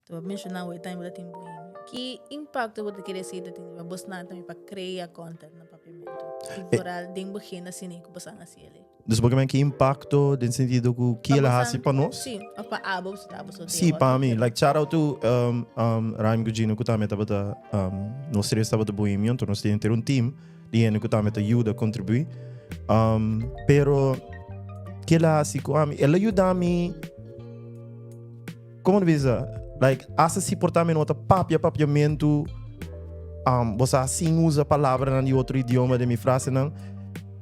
Bo menciona hoy tambe bo ta tin bohemio. Ki impacto bo ta kere si ta tin riba bosnan tambe pa crea content na papiamento? Y vooral den begin asina cu bosan haci eley. Dus bo kimen ki impacto den sentido cu ki el a haci pa nos? Si, of pa abo, si ta abo so Si, pa mi. Like shout out to Ryan Gugino cu tambe tabata, nos tres tabata bohemio, enton nos tin henter un team di hende cu tambe ta yuda contribui. Pero ki el a haci cu ami? El a yuda mi. Como ta bisa? Like, hasta si por ta mi no ta papia papiamentu, um, bo sa sin usa palabranan di otro idioma den mi frasenan,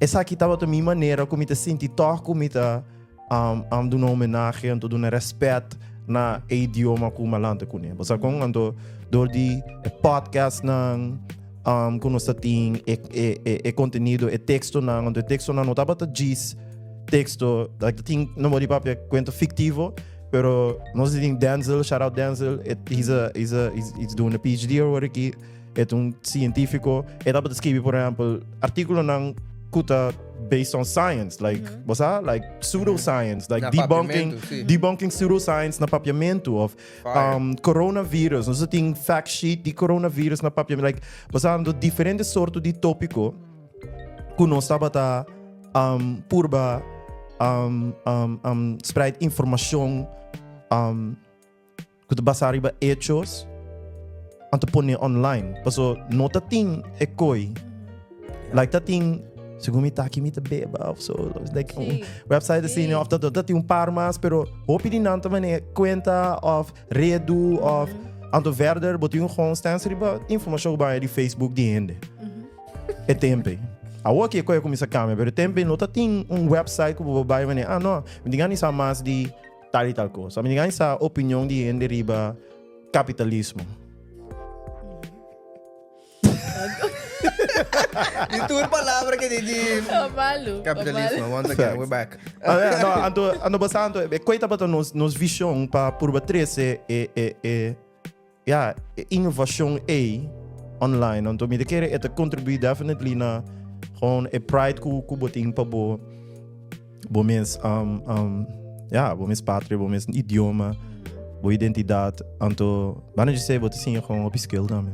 esaki tabata mi manera ku mi ta sinti tòg ku mi ta um, um, duna homenahe, anto duna rèspèt na e idioma ku mi a lanta kuné. Bo sa kon? Anto dor di e podcastnan um, ku nos ta tin, e, e, e, e kontenido, e tekstonan, anto e tekstonan no tabata djis teksto, like ta tin, no bo di papia kuento fiktivo, Pero nos tin Denzel, shout out Denzel, it, he's a, he's a, he's, he's doing a PhD or what aquí. Het un científico. E tabata escribi, por ejemplo, artículonan ku ta based on science, like, mm -hmm. sa? Like pseudoscience, like Na debunking, papiamento, sí. debunking pseudoscience na papiamento of coronavirus. Nos tin fact sheet di coronavirus na papiamento. Like, bo sa, ando diferente sorto di tópico ku nos tabata um, purba um, um, um, spreid informacion um, ku ta basa riba hechos anto pone online. Paso no ta tin e koi. Like ta tin segun mi ta aki mi ta beba of so. Like un website asina of ta ta tin un par mas pero hopi di nan ta mane cuenta of redu of anto verder bo tin gewoon stens riba informacion ku baña di Facebook di hende. E tempe. Awor ki e koe a kuminsá kambia, pero e tempe no ta tin un website ku bo por bai manera, ah no, mi tin gana di sa mas di tal i tal kos. Mi tin gana di sa opinion di hende riba kapitalismo. Di tur palabra ke di di Malu. kapitalismo. Once again, we're back. Ah, no, anto, anto basa anto, e koe tabata nos, nos vision pa purba trese e, e, e, Ya, e innovacion ey online, anto mi ta kere e ta contribui definitely na gewoon e pride cu cu bo tin pa bo bo mes um um ya, bo mes patria, bo mes idioma, bo identidad, anto banda dje esey bo ta siña gewoon hopi skill tambe.